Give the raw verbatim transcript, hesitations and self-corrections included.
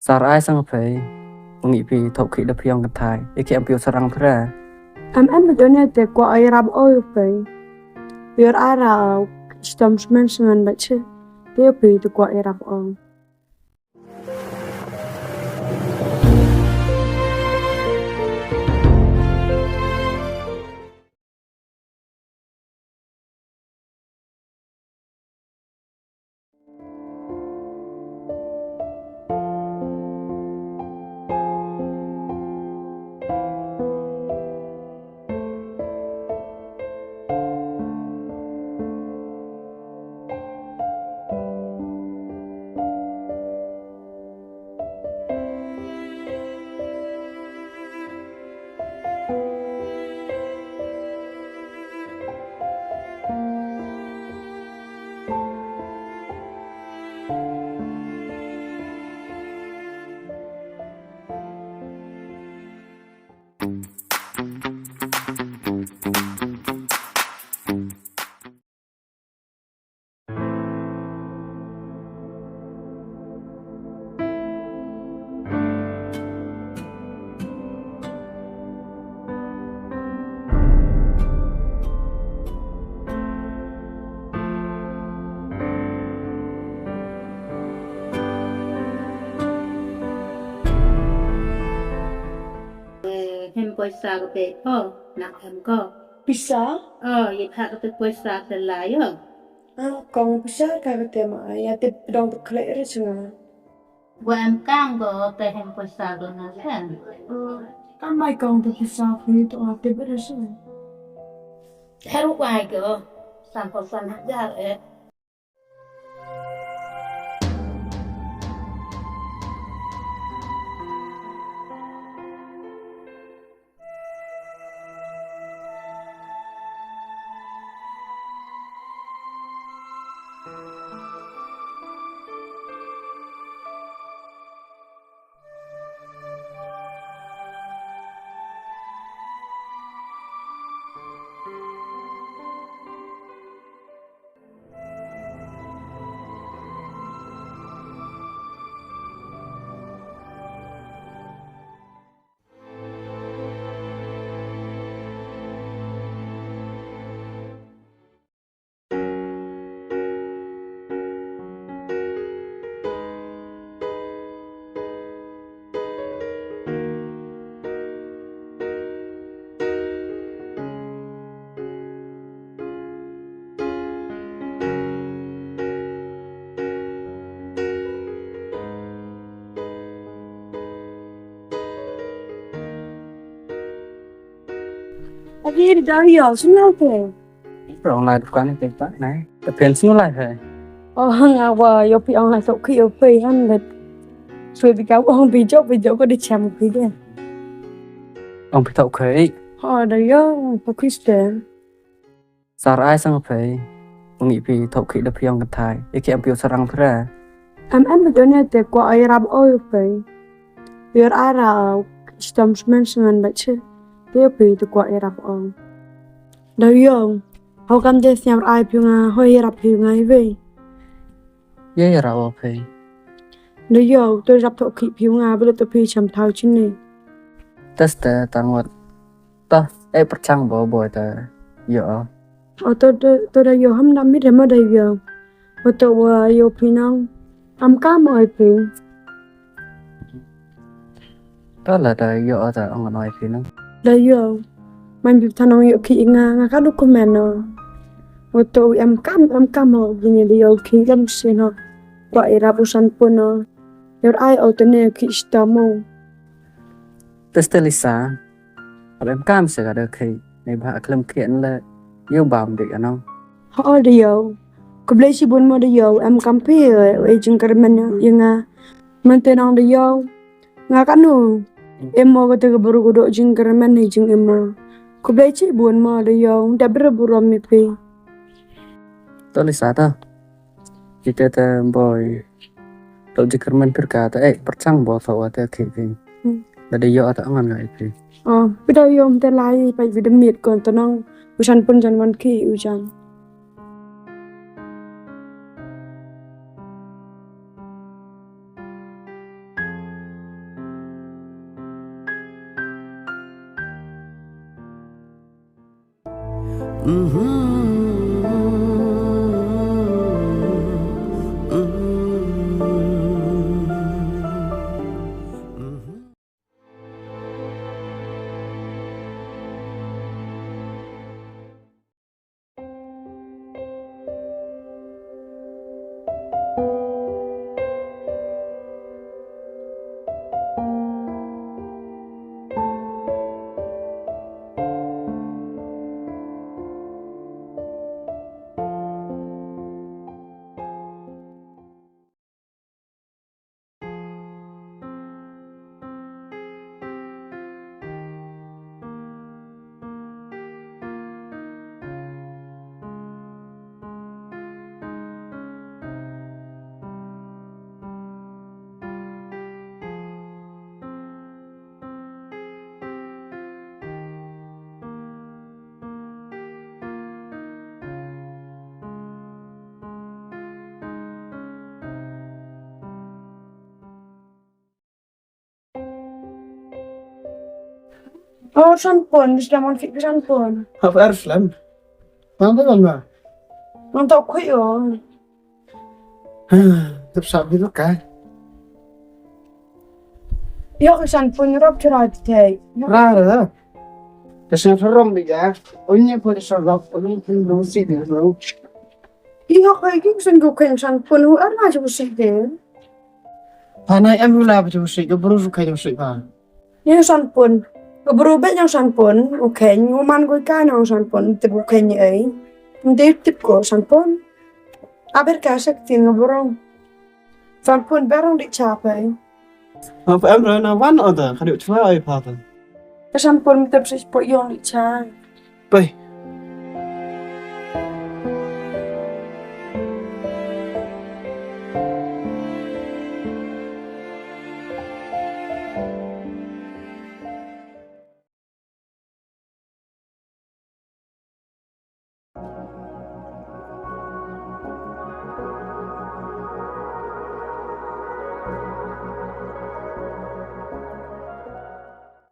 Tar ai sang phi, u ngi phi thok khi da phi ong ka thai, i khi am phi u sarang phra. Am am bi done te kwah ai rap oi phi. Yor ara, stom smen sengan ba che. Te phi te kwah ai rap oi. Hem poisa ka te pho, na em ko. Pisa? Oh, ye pha ka te poisa te la yo. Ah, kong pisa ka ka te ma, ya te dong te khle re chenga. Wa em kang ko te hem poisa ko na se. Kam mai kong te pisa phi to a te bere se. Heru wai ko, san ko san hajar e. Agi da yo, sino te? Rong lai dukan ni te pa nai. Te pen sino lai hai. Oh, nga wa yo pi ong lai sok khi yo pi han bet. Sui bi ka ong bi jok bi jok ko di cham khi de. Ong pi thok khi. Ha da yo, pa Kristen. Sar ai sang phi. U ngi phi thok khi da phi ong ka thai. I khi am phi u sarang phra. Am am bi done te kwah ai rap oi phi. Yor ara, stom smen sengan ba che. Te phi te kwah ai rap oi. Da yo. Hau kam de siam ai phi nga, hoi rap phi nga i ve. Ye ya rawa phi. Da yo, to rap thok khi phi nga, belo to phi cham thau chini. Teste tang wat. Ta, e perchang bo bo ta yo. O to, to, to da yo ham da mi rema da yo. O to wa yo phi nang. Am kam oi phi. Ta la da yo ta ong noi phi nang. Da yo. Man bi ta nong yo khi nga, nga ka du comment no. O to wi am kam, am kam ho, bini da yo khi kam si no. Kwah i rap u san pun no. Yor ai o te ne khi sta mo. Teste Lisa. Ar em kam se ka da khi, nei ba klem khi an le, yo bam dik anong. Ho da yo. Khublei chibun mo da yo, em kam phi, e jingkyrmen ya nga. Mynte nong da yo. Nga ka nu. Em mo ka te ka bru ku dok jingkyrmen ni jing em mo. Khublei chibun mo da yo, da bru burom mi phi. To Lisa ta. Ite te boy. To jingkyrmen pyrka ta, e, perchang bo to wa te khi khi. Hmm. Da de yo ta ngan nga i phi. Oh, pi da yo te lai, pa pi da mit kon to nong. U san pun jan man khi u jan. Oh, Sanpun, sdang mon ki Sanpun. Hap er slem. Nang tu kan ba? Nang tu kui o. Tep sap di tu ka. Yo, ki Sanpun rop chura di te. Ra ra. Ka Sanpun rom di ya. Unye pun sa rop, unye pun si di ro. Iyo, ka ki San ko ken Sanpun u er ma ju si de. Hana em hu la ba ju si, ka bru ju ka ju si ba. Ni Sanpun. Ka bru be nyang Sanpun, u ken, u man ko ka nyang Sanpun, te bu ken ai. Nde tip ko Sanpun. Aber ka sek tin ka bru. Sanpun berong di cha pe. Apa em ra na wan oda, ka di chwa ai pa ta. Ka Sanpun tep si po yong di cha. Pai,